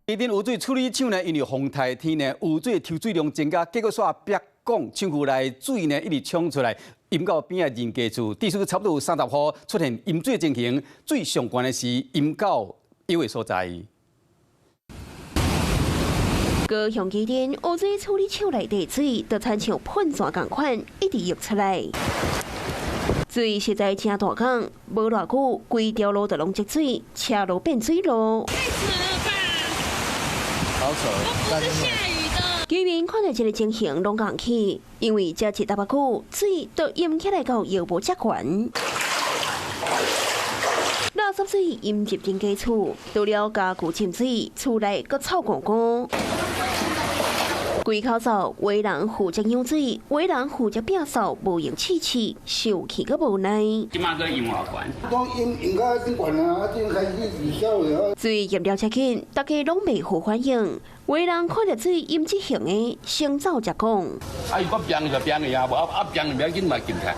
旗津污水處理廠呢，因為風颱天呢，污水抽水量增加，結果煞煏講廠區內水呢一直衝出來，淹到邊仔人家厝，至少差不多有30戶出現淹水情形，水上懸的是淹到腰的所在。高雄旗津污水處理廠內底水，就親像噴泉仝款，一直溢出來。水實在誠大講，無偌久，規條路就攏積水，車路變水路。太扯了吧！好扯，都不是下雨的。居民看著這个情形，攏共氣，因為這一搭仔久，水都淹起來到腰部遮懸。垃圾水淹入人家厝，除了家具浸水，厝內閣臭糊糊。規口灶，有的人負責養水，有的人負責摒掃，無閒試試，受氣閣無奈。這馬閣淹偌懸？都淹淹到真懸啊！已經開始熱銷了。水淹了遮緊，大家攏袂好反應。有的人看著水淹這型的，先走才講。啊，如果變就變去啊，無啊啊變就袂要緊嘛，進來。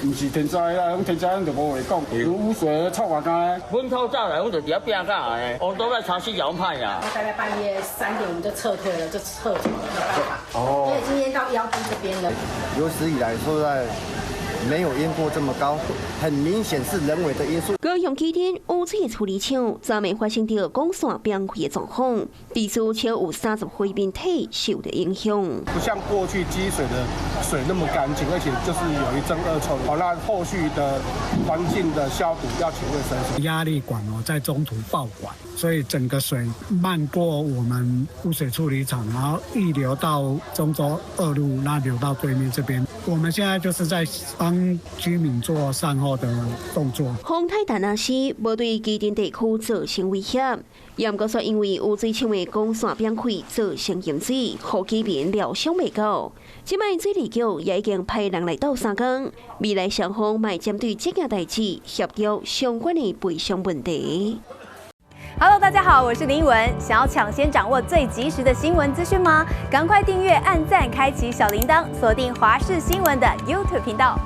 毋是天災啦，講天災就無話講，有污水臭偌干。阮透早來，阮就佇遐變甲的，烏都來潮濕也歹啊。大概半夜3點，我們就撤退了，就撤走了，沒辦法。哦。因為今天到腰部這邊了。有史以來說在沒有淹過這麼高，很明顯是人為的因素。高雄旗津污水處理廠昨暝發生著管線崩開的狀況，至少超有30戶民體受著影響。不像過去積水的水那麼乾淨，而且就是有一陣惡臭。好，那後續的環境的消毒要請衛生署。壓力管哦在中途爆管，所以整個水漫過我們污水處理廠，然後溢流到中州二路，那流到對面這邊。我們現在就是在幫居民做善後的動作。風颱達納斯無對旗津地區造成威脅，也毋過說因為污水廠的管線崩開造成淹水，予居民料想袂到。這擺水利局也已經派人來鬥相共，未來雙方嘛會針對這件代誌協調相關的賠償問題。 Hello，大家好，我是林文。想要搶先掌握最及時的新聞資訊嗎？趕快訂閱、按讚、開啟小鈴鐺，鎖定華視新聞的 YouTube 頻道。